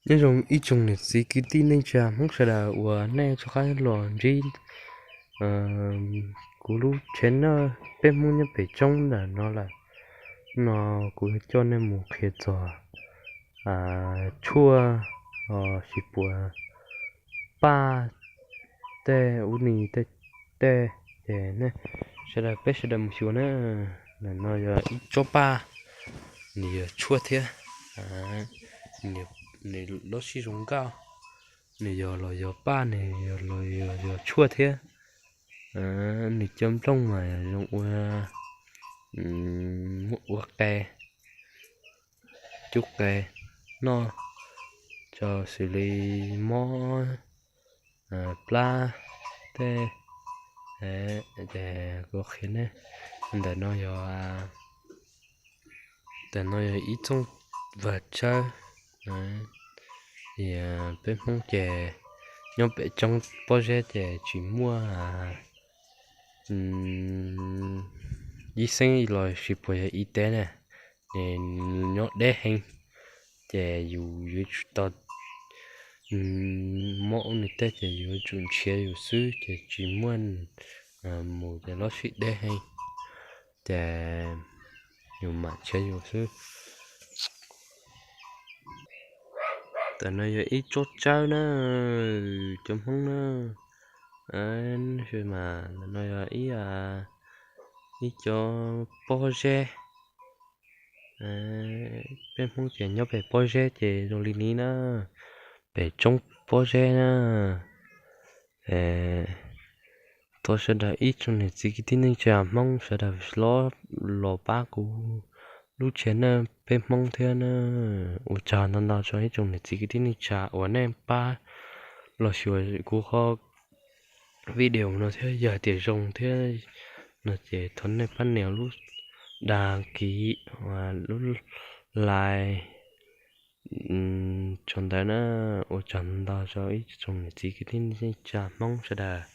Nyob zoo ib tsoom niam txiv kwv tij neej tsa Hmoob sawv daws uas nej rov qab los ntsib kuv lub channel Peb Hmoob Nyob Pem Tsoob ntawm no lawm. No kuv coj nej mus qhia txog tshuaj los sis puas paj tej ub ni tej tej ces nej sawv daws peb sawv daws mus xyuas na. Ntawm no yog ib tsob paj, nws yog tshuaj thiab, nws lub sij zoo nkauj, nws yog los yog paj, nws yog los yog tshuaj thiab. Nws cov nplooj mas zoo ua, muab ua qe, cub qe noj, tso xws li mob plab tej. Ces kuv qhia nej, ntawm no yog, ntawm no yog ib txooj vag tsawb. Peb Hmoob ces nyob pem tsoob pob zeb ces tsis muaj ib xeeb los sis puas yog ib teb na, ces nyob deb heev, ces yus yuav tsum tau mob ub ni tej ces yuav tsum nrhiav yus xwb ces tsis muaj mus ces lub sij deb heev, ces yus mam nrhiav yus xwb. Ntawm no yog ib tsob tsawb na, cov Hmoob na, mas ntawm no yog ib, ib cov pob zeb. Peb Hmoob ces nyob pem pob zeb ces zoo li ni na, pem tsoob pob zeb na. Thov sawv daws ib tsoom niam txiv kwv tij neej tsa Hmoob sawv daws los pab kuv lub channel Peb Hmoob thiab na. Ua tsaug ntau ntau rau ib tsoom niam txiv kwv tij neej tsa uas nej pab los xyuas kuv qhov video no thiab, yog hais tias zoo thiab no ces thov nej pab nias lub đăng ký, lub like, tsav ntawd na. Ua tsaug ntau ntau rau ib tsoom niam txiv kwv tij neej tsa Hmoob sawv daws.